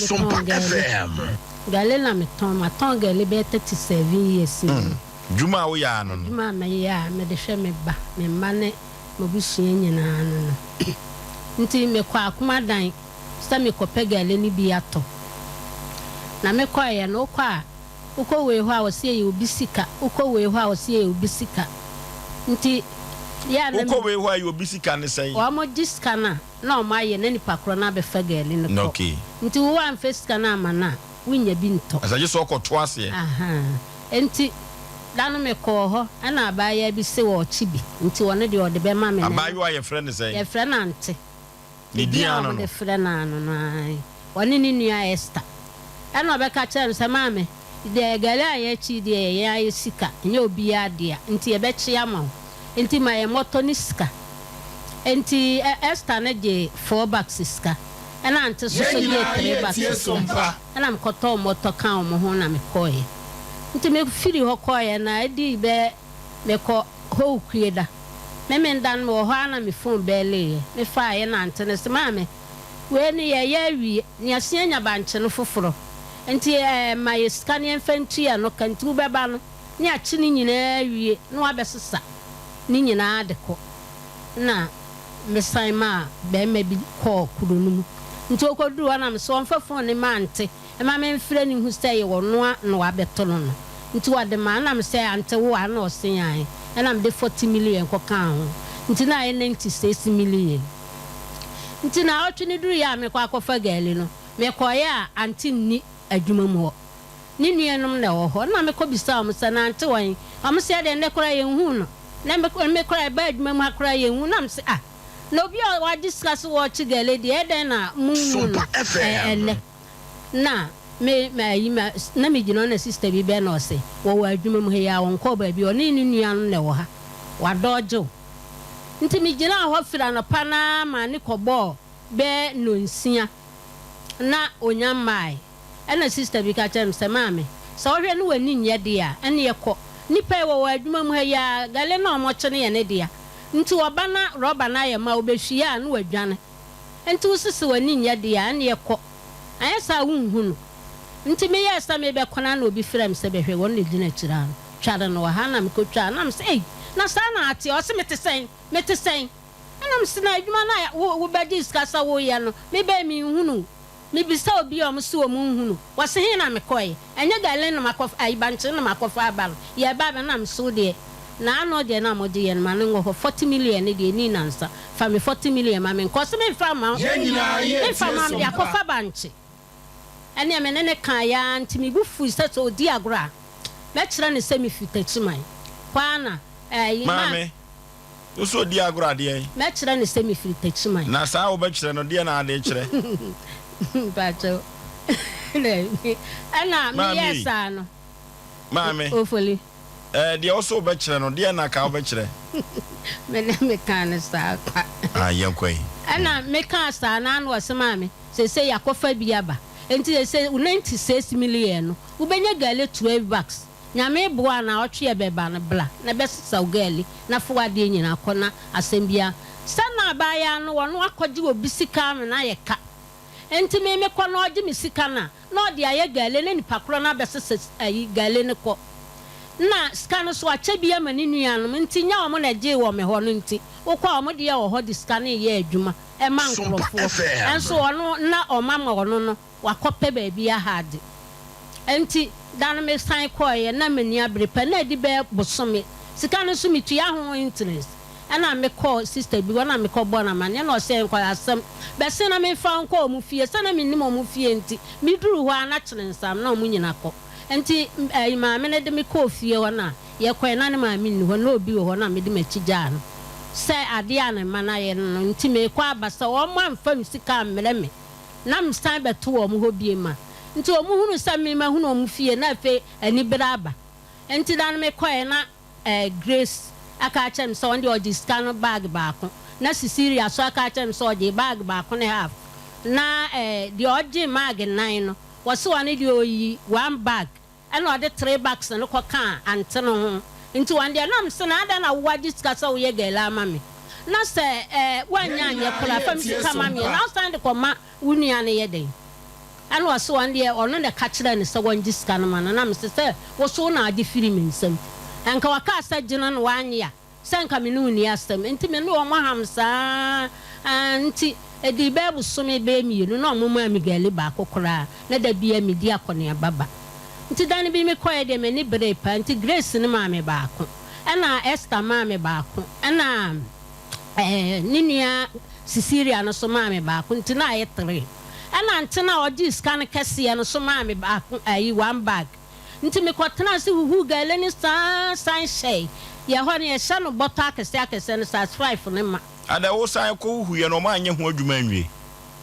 Metɔn gari. Gari na metɔn. Matɔn gari bɛyɛ 37 years ni. Dwuma a woyɛ ano no. Adwuma a meyɛ a mede hwɛ me ba, me mma ne m'abusua nyinaa no no. Nti mekɔ Akomadan sɛ mekɔpɛ gari no bi atɔ. Na mekɔeɛ no, wokɔ a, wokɔ wei hɔ a wɔse ɛyɛ obi sika, wokɔ wei hɔ a wɔse ɛyɛ obi sika. Nti yɛ a na Wokɔ wei hɔ a ɛyɛ obi sika ne sɛn? Wɔgye sika no a, na wɔayɛ na nipa korɔ no abɛfa gari no kɔ. Nti wo woamfa sika no amma no a, wonnya bi ntɔ. Ɛsɛ gye sɛ ɔkɔto aseɛ. Ahaa. Nti da no mekɔɔ hɔ, ɛna abaayewa bi se ɔɔkye bi, nti ɔno deɛ ɔde bɛma me na ɛno. Abaayewa a yɛfrɛ no sɛn? Yɛfrɛ no Ante. Ne Din din a ano no? wɔde frɛ no ano no, ae. Ɔne ne nua Esther. Ɛna ɔbɛka kyerɛɛ no sɛ, Maame, deɛ gari a yɛrekye yi deɛ ɛyɛ yɛn ara yɛn sika, ɛnyɛ obiara dea, nti yɛbɛkye ama wo. Enti ma yɛn mmɔtɔ ne sika. Enti Esther no gyee 4 bags sika, ɛna Ante nso Yɛn so gyee nyinaa three yɛ bags tie sika. sompa. Ɛna mekɔtɔɔ mmɔtɔ kaa wɔn ho na mekɔeɛ. Nti mefiri hɔ kɔeɛ no, ɛdii bɛyɛ mekɔ Howukue da. Memenda no mewɔ hɔ ara na me phone bɛɛleeɛ. Mefaaeɛ na Ante no se, Maame, wei no yɛreyɛ awie, na yɛasan anya bankye no foforɔ. Nti ɛɛ ma yɛ sika na yɛmfa ntua no ka, nti wobɛba no ne akye ne nyinaa awie na wabɛsesa ne nyinaa de kɔ. Nna mesan maa barima bi kɔɔ kuro no mu. Nti ɔkɔduruu hɔ na mese ɔmfa phone no mma Ante mma memfrɛ no nhu sɛ ɛyɛ ɔno a na wabɛto no no. Nti ɔde maa no na mese Ante wo a? Na ɔse ae. Ɛna mede 40 million kɔkaa ho. Nti na ayɛ 96 million. Nti naawɔtwe no duruiɛ a mekɔ akɔfa gari no, mekɔeɛ a Ante nni adwuma mu hɔ. Ne nuanom na ɛwɔ hɔ. Ɛnna mekɔbisaa wɔn sɛ, Nante wɔ he? Wɔn se, Ɛdeɛ, nnɛ koraa yɛnhuu no. Na me me koraa yɛbaa adwuma mu ha koraa yɛnhu no. Na mese, Ah, na obi a wagye sika sɛ ɔrekye gɛle deɛ, ɛyɛ dɛn na monhuu no Sompa ɛ FM. ɛnnɛ? Na me me ayi me na megyina hɔ na sista bi bɛn na ɔse, Wɔwɔ adwuma mu ha yi ara, wɔnkɔɔ baabi, ɔne ne nua no na ɛwɔ ha. Wadɔɔgye wo. Nti megyinaa hɔ firi anɔpa no ara maa ne kɔbɔɔ bɛyɛ nnɔnsia na ɔnya mmaeɛ. Ɛnna sista bi ka kyerɛɛ me sɛ, Maame, sɛ wohwɛ na w'ani nnye deɛ a, ɛnneɛ kɔ. Nnipa yi, wɔwɔ adwuma mu ha yi ara, gale no a wɔkye no yɛ ne dea. Nti wɔba na rɔba no ayɛ ma a, wɔbɛhwie a, na wɔadwane. Nti wo se sɛ w'ani nnye deɛ a, ɛnneɛ kɔ. Anyɛ saa a, wonhu no. Nti meyɛɛ sɛ merebɛkɔ no ara na obi frɛɛ me sɛ, Bɛhwɛ, wɔn na ɛgyina akyire ha no. Tware no wɔ ha. Ɛnna mekɔtwaa no, na mese, Ei, na saa na ateɛ? Ɔse, Mete sɛn? Mete sɛn? Ɛnna mese, Na adwuma no a wobɛgye sika sɛ woreyɛ no, mebɛn menhunu wo. Mebisa obi a ɔmo se ɔmo nhu no, wɔse he na mekɔe? Ɛnyɛ Galilee na makɔfa, ayi Bankyere na makɔfa aba no, yɛɛba abɛ na mese wo deɛ, naano deɛ na mode yɛ no ma no nwɔ hɔ, 40 million no deɛ ɛnii nansa, fa me 40 million ma menkɔ, ɔse memfa mma wo, Yɛn nyinaa yɛ memfa tie mma wo, mede sompa. akɔfa bankye. Ɛneɛ me ne no kaeɛ ara nti me bo fui sɛ sɛ ɔdi agorɔ a, mɛkyerɛ no sɛ mefi Takyiman, hɔ ara na ɛyi ma. Maame, Wo so odi agorɔ a deɛn? Mɛkyerɛ no sɛ mefiri Techiman. Na saa a wobɛkyerɛ no, deɛn na ade rekyerɛ? Mpakyɛw. Daabi. Ɛna Maame meyɛɛ ei. saa no. Maame. Ofoli. Ɛɛ, deɛ wo so wobɛkyerɛ no, deɛn na ka wobɛkyerɛ? Me ne mekaa no saa kwa. Ah, yɛnkɔ yi. Ɛna mekaa saa no, ana ɔse maame, seesei yɛakɔfa bi aba. Enti seesei wo 96 million no, wobɛnya gale 12 bags. Nyame boa a naawɔtwe yɛ bɛba no bla na bɛsesa wo girlie na fa w'adeɛ nyinaa kɔ na asɛm biaa sɛ na abaayaa no ɔno akɔgye obi sika ama no ayɛ ka nti me mekɔ na ɔgye me sika no a na ɔde ayɛ girlie na nipa korɔ no abɛsesa ayi girlie no kɔ na sika no so akyɛ bi ama ne nuanom nti nyɛ ɔmo na ɛgyee wɔ me hɔ no nti wokɔ a ɔmo deɛ wɔ hɔ de sika no yɛ adwuma ɛma Sompa nkorɔfoɔ FM. ɛnso ɔno na ɔma ma ɔno no wakɔpɛ baabi aha ade. Enti da no mesan kɔeɛ, na m'ani abere pɛ, na adi bɛyɛ bosome. Sika no nso metua ho interest. Ɛnna mekɔɔ sista bi hɔ na mekɔbɔɔ no amanneɛ, na ɔsee nkwaseasɛm, bɛse na memfa wo nkɔ wɔn fie. Sɛ na mennim wɔn fie nti, meduruu hɔ ara na kyerensam, na wɔn nyina kɔ. Enti ɛyi maame no de me kɔɔ fie hɔ na yɛkɔeɛ, na ne maame nni hɔ, na obi wɔ hɔ na mede m'akyi gyaa no sɛ adeɛ a ne mma no ayɛ no no nti merekɔ aba sɛ wɔamfa me sika ammrɛ me. na mesan bɛto wɔn hɔ bio ma nti wɔn hunu sɛ me mahunu wɔn fie na afei anibere aba nti da no mekɔɛ na eh, Grace aka akyerɛ me sɛ ɔno deɛ ɔgye sika no bag baako na Cecilia so aka akyerɛ me sɛ ɔgye bag baako ne half na eh, deɛ ɔgye mag nan no wɔse ɔno deɛ ɔyi one bag Ɛna ɔde 3 bucks no kɔ kaa ante no ho nti wɔn deɛ na mese no adɛn na wo agye sika sɛ woyɛ gɛɛla ama me na sɛ ɛɛ woannya Yɛn anyɛ nyinaa koraa yɛ fa me tie sika ma meɛ sompa. na wosan de kɔ ma wo nua no yɛ dɛn? Ɛna ɔse ɔno deɛ ɔno na ɛka kyerɛɛ no sɛ wɔngye sika no ma no na mese sɛ wo so wo na agye firi me nsam. Nka ɔkaa sɛ gye no na wannye a sɛ nka me ne wo nni asɛm. Nti me ne wɔn ham saa ara nti ɛdii bɛyɛ bosome bɛyɛ mmienu na wɔn maa me gari baako koraa na da biara medi akɔneaba ba. Nti da no bi me kɔeɛ deɛ m'ani beree paa nti Grace no maa me baako ɛna Esther maa me baako ɛna ɛɛ ne nua Cecilia no nso maa me baako nti na ayɛ tree. Ɛna nte no a ɔgyee sika no kɛseɛ no nso maa me baako ayi one bag. Nti me kɔ tenaa ase huhuu gale no saa san hyɛe. Yɛ hɔ no yɛhyɛ no bɔtɔ akɛseɛ akɛseɛ no size five no ma. Adɛ wo san kɔ huhuiɛ no ɔmo anyɛ ho adwuma anwie?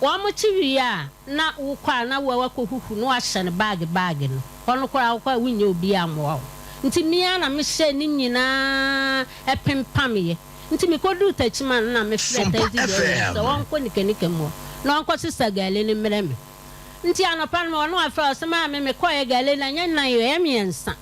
Wɔn kye wie a na wo kɔ a na wo akɔ huhu na wahyɛ no bag bag no. Hɔ no koraa wo kɔ a wonnya obiara mmoa wo. Nti me ara na me hyɛɛ ne nyinaa pempameɛ. Nti mekoduu Techiman no na mefrɛɛ Sompa taxi driver no FM. sɛ ɔnkɔ Nikanika mu hɔ na ɔnkɔsesa gale no mmrɛ me. Nti anɔpa no ɔno afrɛ ɔse maame mekɔeɛ gale no ɛnyɛ nnan o ɛyɛ mmiɛnsa.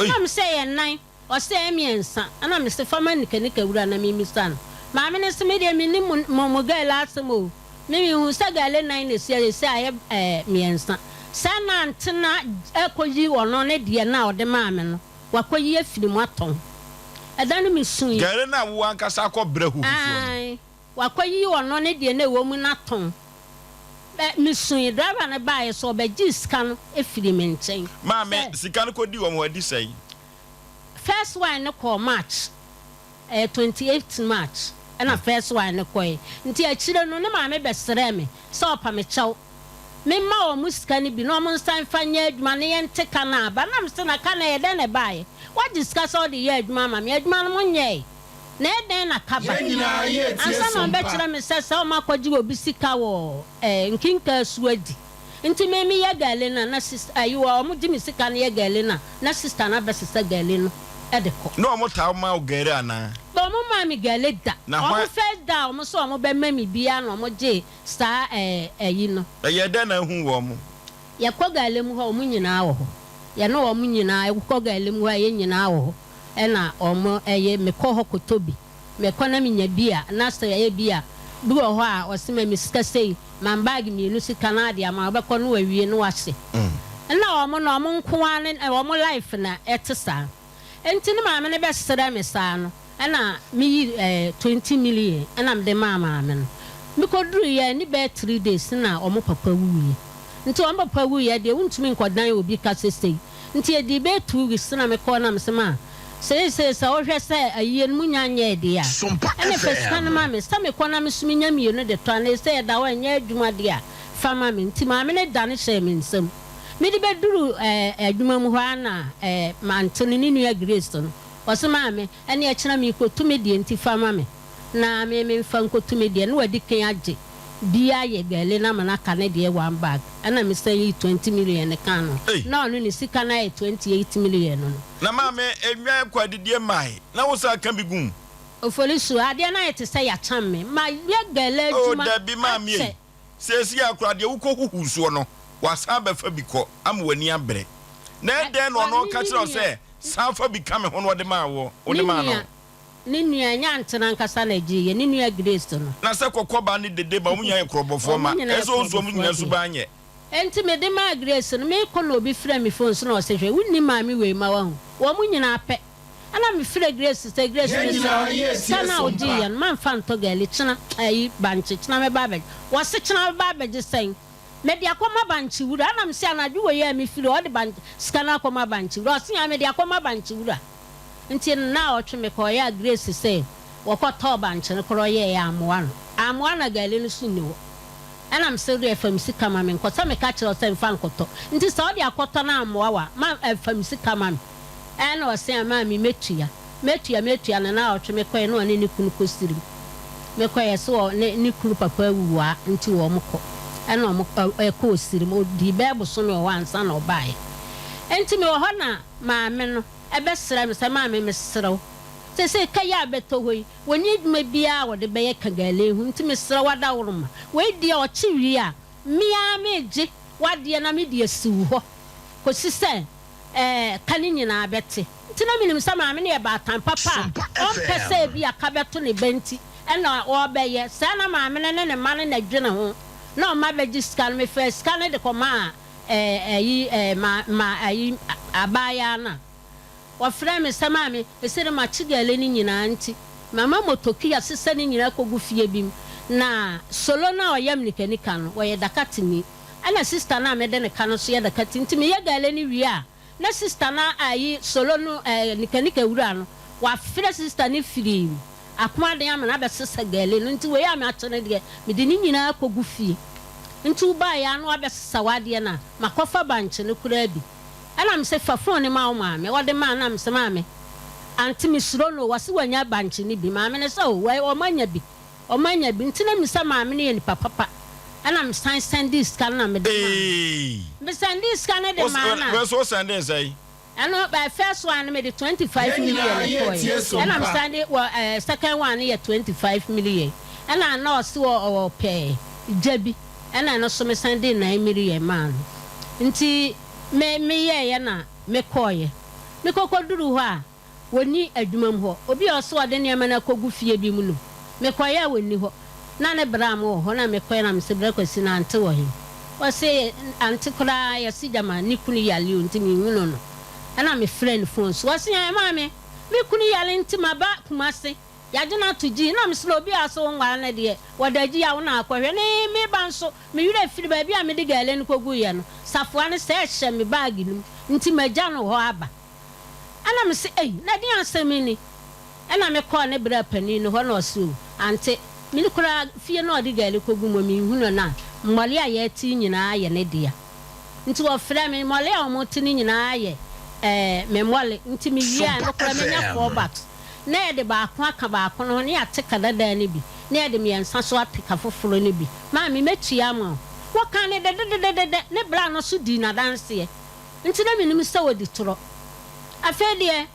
Ei. Na mese ɛyɛ nnan? Ɔse ɛyɛ mmiɛnsa. Ɛna mese fa ma Nikanika wura na memmisa no. Maame no se medeɛ mennim mo mo mo gale asɛm o. Me mehuu sɛ gale nnan na ɛsi ha seesei ayɛ ɛɛ mmiɛnsa. Sɛ na antena ɛkɔyi ɔno ne deɛ no a ɔde maa me no. Wakɔyi afiri mu atɔn. Ɛda no mesui. Gari no a wo ankasa akɔ brɛ huhu soɔ no. Ae, wakɔyi ɔno ne deɛ na ɛwɔ mu no atɔn. Ɛ, mesui. Driver no baeɛ so ɔbɛgyee sika no firii me nkyɛn. Maame, Sɛ. sika no kɔdii wɔn hɔ adi sɛn? First one no kɔɔ March, ɛyɛ 28th March ɛna first one no kɔeɛ. Nti akyire no, ne maame bɛsrɛɛ me sɛ ɔpa me kyɛw. Memma wɔn sika no bi na wɔn nsan mfa nyɛ adwuma na yɛnte ka no aba. Na mese, na ka no ɛyɛ dɛn na ɛbaeɛ? Woagye sika sɛ wode yɛ adwuma ama me, adwuma no monyɛe, na ɛyɛ dɛn na ka ba? Yɛn nyinaa yɛ tie Ansa na Sompa. wɔbɛkyerɛ me sɛ sɛ wɔakɔgye obi sika wɔ eh, Nkinka asuo adi. Nti me meyɛ gale no a na sista, ayi, wɔgye me sika no yɛ gale no a na sista no abɛsesa gale no de kɔ. Na wɔtaa ma wo gale anaa? Wɔmmaa me gale da. Na Wɔn hwan. first da a wɔn sɛ wɔbɛma me biara na wɔgyee Saa ɛɛ ayi no. Ɛyɛɛ dɛn na ahuu wɔn? Yɛkɔ Galilee mu hɔ a, wɔn nyinaa wɔ hɔ. Yɛne wɔn nyinaa kɔ Galilee mu hɔ a, yɛn nyinaa wɔ hɔ. Ɛna wɔn ɛyɛ, mekɔ hɔ kɔtɔ bi. Mekɔ na menya bi a, na sɛ ebia bi wɔ hɔ a, ɔse ma me sika sei, ma me bag mmienu sika na ade ama, wobɛkɔ na wawie na wahye. Ɛna wɔn no, wɔn nko ara ne wɔn life na ɛte saa. Enti ne maame no bɛsrɛɛ me saa no, ɛna meyi eh, 20 million ɛna mede maa maame no. Mekɔduruiɛ ne bɛyɛ three days na wɔn papa wuiɛ. Nti wɔn papa wuiɛ deɛ wontumi nkɔdan obi ka sesei. Nti ɛdii bɛyɛ 2 weeks na mekɔɔ na mese maa, seesei sɛ wohwɛ sɛ ayie no monya nyɛɛ deɛ a, Sompa ɛne fa sika no FM. ma me sɛ mekɔ na me nso menya mmienu de tɔ anaa sɛ ɛda hɔ ɛnyɛ adwuma deɛ a, fa ma me. Nti maame no dane hyɛɛ me nsam. Mede bɛduruu adwuma mu hɔ ara na mante no, ne nua Grace no, ɔse maame, ɛneɛ kyena merekɔtu me deɛ nti fa ma me na me memfa nkɔtu me deɛ, na wadi kan agye bi ayɛ gale no ama no aka ne deɛ one bag, ɛna mesan yii 20 million no kaa no, Ei! na ɔno ne sika no ayɛ 28 million no. Na maame, nnwan kɔ adidie mmae, na wo san ka bi gu mu. Oforisuo, adeɛ no ayɛ te sɛ yɛakyam me, mayɛ gale Oh, adwuma dabi maame ei, akyɛ. Seesei ara koraa, deɛ wokɔhuhuu soɔ no, wasan abɛfa bi kɔ ama w'ani abere. Na ɛdɛn na ɔno ɔka kyerɛɛ wo sɛ, San fa bi ka me ho na ɔde maa woɔ, wode maa no? Ne nua, ɛnyɛ Ante no ankasa na ɛgyeeɛ, ne nua Grace no. Na sɛ kɔkɔba ne dede ba, wɔn nyinaa yɛ korɔbɔfoɔ mma. Wɔn nyinaa yɛ Ɛsɛ sɛ ɔnsu wɔn korɔbɔfoɔ nyinaa deɛ. suban nyɛ. Enti mede maa Grace no, merekɔ na obi frɛɛ me phone so na ɔse, Hwɛ, wonnim maame wei mma woahu? Wɔn nyinaa pɛ. Ɛna me frɛ Grace sɛ, Grace Yɛn mesrɛ nyinaa wo, yɛ sika no a tie wogyee yɛ no, mamfa ntɔ gari, kyena, ayi, bankye, kyena mɛba abɛgye. Wɔse kyena wobɛba abɛgye sɛn? Mede akɔma bankye wura. Ɛna mese anadwo wei a mefiri hɔ, ɔde bankye, sika no akɔma bankye wura. Ɔse ae, mede akɔma bankye wura. Nti nnaawɔtwe mekɔɔeɛ a Grace se wɔkɔtɔɔ bankye no korɔ yɛeɛ ammoa no. Ammoa na gari no so nni hɔ. Ɛna mese wodeɛ fa me sika ma me nkɔ, sɛ meka kyerɛ wo sɛ mfa nkɔtɔ. Nti sɛ wode akɔtɔ na ammoa wo a, ma, fa me sika ma me. Ɛna ɔse a maame mɛtua, mɛtua, mɛtua no naawɔtwe mekɔɛ na ɔne ne kunu kɔ sirim mekɔɛ se wɔ ne ne kunu papa awu waa nti wɔn kɔ ɛna ɔmo ɛkɔɔ sirim ɔdii bɛɛ bosome wɔ hɔ ansa na ɔbaeɛ nti mewɔ hɔ na maame no ɛbɛsrɛ me sɛ maame mesrɛ wo sesei ka yi a bɛtɔ hɔ yi wɔnni adwuma biara a wɔde bɛyɛ kagalee ho nti mesrɛ wo adaworoma wei deɛ ɔkye wie a me ara megye wadeɛ na mede asi wo hɔ kɔsi sɛ ɛɛ, ka no nyinaa bɛte. Nti na menim sɛ maame no yɛ baatan papa a ɔmpɛ sɛ ebia ka bɛto ne ba nti na ɔrebɛyɛ saa. Na maame no ne ne mma no na ɛdwene ho. Na ɔma bɛgye sika no, mefaa sika no de kɔmaa ɛɛ ayi ɛɛ ma ma ayi abaayaa no a. Wɔfrɛɛ me sɛ maame, ese no makye gɛle no nyinaa nti mama motoki asesa ne nyinaa kɔgu fie bi mu. Na Solo no a ɔyɛ mnikanika no, ɔyɛ Dakatini. Ɛna sista no a mede no ka no nso yɛ Dakati. Nti meyɛ gɛle no wie a, na sista no ayi Solo no ɛɛ nikanika wura no, wafrɛ sista no firi Akomaden ama no abɛsesa gɛle no. Nti wei a makye no deɛ, mede ne nyinaa kɔgu fie. Nti wobaeɛ ara na wabɛsesa w'adeɛ no a, makɔfa bankye no koraa bi. Ɛna mese fa phone no ma wo maame, ɔde maa no na mese maame ante me suro no o, wɔse wanya bankye no bi, maame no sɛ o wai ɔmo anya bi, ɔmo anya bi, nti na misa maame no yɛ nipa papa, ɛna me san sɛndee sika no na mede maa no, me sɛndee sika no de maa no a. Wei nso wo sɛndee sɛn? Ɛno eh first one no mede 25 Yɛn million nyinaa yɛ kɔeɛ, tie so ɛna me mpa. san de wɔ eh second one no yɛ 25 million, ɛna na ɔse ɔpɛ gya bi, ɛna ɛno nso me san de 9 million maa no, nti me meyɛeɛ na mekɔeɛ. Mekɔkɔduruu hɔ a, wɔnni adwuma mu hɔ. Obi a ɔse ɔde nneɛma no akɔgu fie bi mu no, mekɔeɛ a wɔnni hɔ. Na ne bra mo wɔ hɔ na mekɔeɛ na mese, Bra Kwasi, na Ante wɔ he? Ɔse, Ante koraa yɛse gyama ne kunu yare o, nti menhunu no. Ɛna mefrɛɛ no phone so. Ɔse, Ɛɛ maame, me kunu yare nti maba Kumase. Yɛagye no ato gyi. Na mesrɛ obi a ɔse wonware no deɛ, wɔda gyi a wo na akɔhwɛ. Ne me ba nso, me werɛ firi baabi a mede gɛɛle no kɔguiɛ no, safoa no sɛɛ hyɛ me baage no mu, nti magya no hɔ aba. Ɛna mese, Ei, na ɛdeɛn asɛm ni? Ɛna mekɔɔ ne bra panin no hɔ na ɔse, O, ante, me koraa fie no a ɔde gɛɛle kɔgu mu menhunu no a, mmɔre a yɛte yi nyinaa yɛ ne dea. Nti wɔfrɛɛ me, mmɔre a wɔte no nyinaa yɛ ɛɛ me mmɔre, nti mewie a, Sompa ɛno koraa manya FM. 4 bags. Na yɛde baako aka baako no ho, na yɛate ka dadaa no bi, na yɛde mmiɛnsa nso ate ka foforɔ no bi. Maame, mɛtua ama wo. Wɔkaa no dɛdɛdɛdɛdɛ, ne bra no nso dii no adanseɛ. Nti na mennim sɛ ɔdi torɔ. Afei deɛ,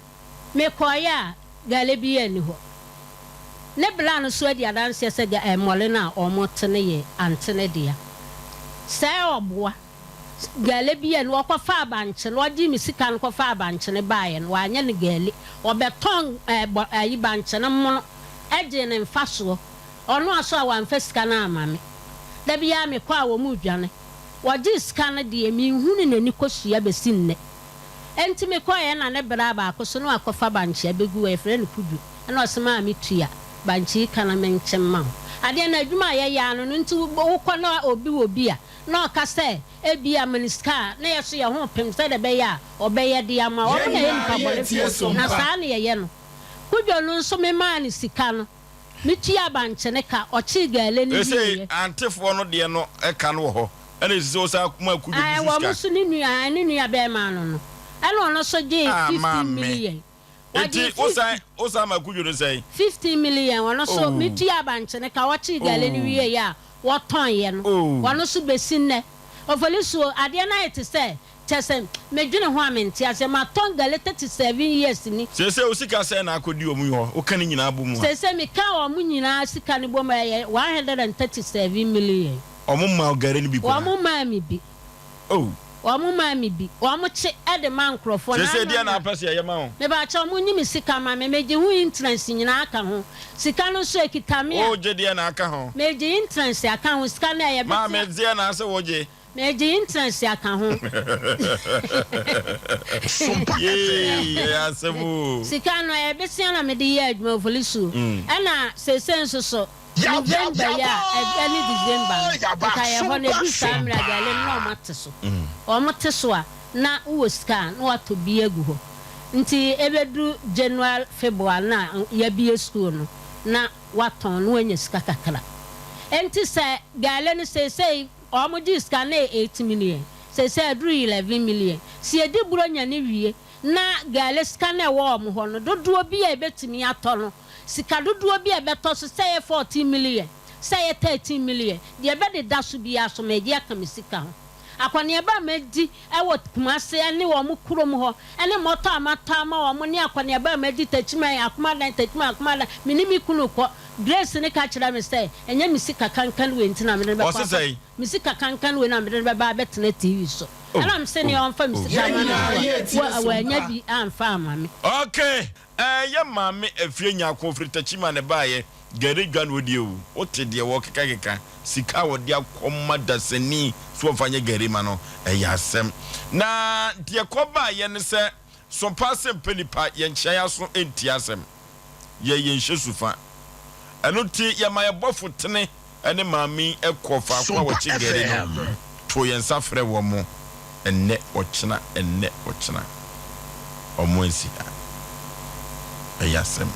mekɔeɛ a, gale biara nni hɔ. Ne bra no nso adi adanseɛ sɛ ga ɛɛ mmɔre no a wɔte no yɛ ante no dea. Sɛ ɔboa. Gale bi a no ɔkɔfaa bankye no, ɔgyee me sika no kɔfaa bankye no baeɛ no, wanyɛ no gale. Ɔbɛtɔn ɛɛ bɔ ayi bankye no mono gyee ne mfasoɔ. Ɔno aso a wamfa sika no amma me. Da biara mekɔ a wɔredwane. Ɔgyee sika no deɛ, menhunu n'ani kosua bɛsi nnɛ. Enti mekɔeɛ na ne braa baako so na wakɔfa bankye abɛgu hɔ, yɛfrɛ no kudwo. Ɛna ɔse maame tua bankye yi ka na menkye mma wo. Adeɛ no adwuma a yɛyɛ ano no nti wokɔ na obi wɔ bi a, na ɔka sɛ, Ebia ma no sika a, na yɛn nso yɛn ho repem sɛdeɛ ɛbɛyɛ a ɔbɛyɛ de ama. Wɔn Yɛn na ɛyɛ nyinaa nnipa yɛ tie bɔnefoɔ, so na mpa. saa na yɛyɛ no. Kudwo no nso, memaa no sika no, metuaa bankyene ka, ɔkyee gale no Seesei wieeɛ. antefoɔ no deɛ no ka no wɔ hɔ, ɛna ɛsɛ sɛ wosan ma Kudwo bi Ae, nso wɔn sika. nso ne nua, ae, ne nua barima no no, ɛna ɔno nso gyee Ah, 15 maame. million. Enti Ɔgyee wosan 50. wosan ma Kudwo no sɛn? 15 million, ɔno nso, Oh. metuaa bankyene ka, ɔkyee gale no Oh. wieeɛ a, wɔtɔneeɛ no, Oh. ɔno nso bɛsi nnɛ. Ofolisuo, adeɛ no ayɛ te sɛ, kyerɛ sɛ, medwene ho a mente aseɛ. Matɔn gale 37 years ni. Seesei wo sika sɛn na akɔdi wɔn yi hɔ, woka ne nyinaa bɔ mu a? Seesei meka wɔn nyinaa sika no bom a, ɛyɛ 137 million. Wɔn mmaa wo gare no bi koraa? Wɔn mmaa me bi. Oh. Wɔn maa me bi. Wɔn kye de ma nkorɔfoɔ. Seesei N'ano deɛn na na. wopɛ sɛ yɛyɛ ma wo? Mepakyɛw monyi me sika ma me. Megye ho interest nyinaa aka ho. Sika no nso ekita me a. Wogye deɛn na aka ho? Megye interest aka ho. Sika no ɛyɛ Maame, bɛte a. deɛn na ase wogye? Megye interest aka ho. Sompa Yee, FM. ɛyɛ asɛm o. Sika no ɛyɛ besia na mede yɛ adwuma Ofolisuo. Ɛna seesei nso so. November yi a ɛne December no, nka yɛ hɔ no, ɛduru saa mmerɛ a, gale no na wɔn ate so. Wɔn te so a, na wowɔ sika a, na woatɔ bi agu hɔ. Nti ɛbɛduru January, February na yɛabue school no, na woatɔn na woanya sika kakra. Nti sɛ gale no seesei wɔn gyee sika no na ɛyɛ 8 million, seesei aduru 11 million. Sɛ yɛdi Buronya no wie na gale sika no a ɛwɔ wɔn hɔ no, dodoɔ bi a ɛbɛtumi atɔ no, Sika dodoɔ bi a ɛbɛtɔ so, sɛ ɛyɛ 14 million, sɛ ɛyɛ 13 million, deɛ ɛbɛdeda so biara so, megye aka me sika ho. Akɔneaba a madi wɔ Kumase ne wɔn kurom hɔ, ne mmɔtɔ a matɔ ama wɔn, ne akɔneaba a madi Techiman, Akomadan, Techiman, Akomadan, me ne me kunu kɔ. Grace no ka kyerɛɛ me sɛ, ɛnyɛ me sika kankan wei nti na mede no bɛkɔ Ɔse akɔ, sɛn? me sika kankan wei na mede no bɛba abɛtena TV so. Ɛna mese neɛ ɔmfa me sika ma me so a, wannya bi amfa amma me. Ok, ɛɛ yɛ maame Afie Nyarko ofiri Techiman na ɛbaeɛ, Gari dwa na ɔdi o, wote deɛ wɔkeka keka, sika a wɔde akɔma dasani sɛ ɔmfa nyɛ gari ma no, ɛyɛ asɛm. Na deɛ ɛkɔbaeɛ ne sɛ, Sompa ase mpɛ nipa, yɛnkyea yɛn aso ntie asɛm, yɛ yɛn hyɛ su fa. Ɛno nti yɛma yɛn bɔfo tene ne maame yi kɔɔ faako a wɔkye gari no, too yɛn nsa frɛɛ wɔn, ɛnnɛ, ɔkyena, ɛnnɛ, ɔkyena. Wɔn ansi ha. Ɛyɛ asɛm.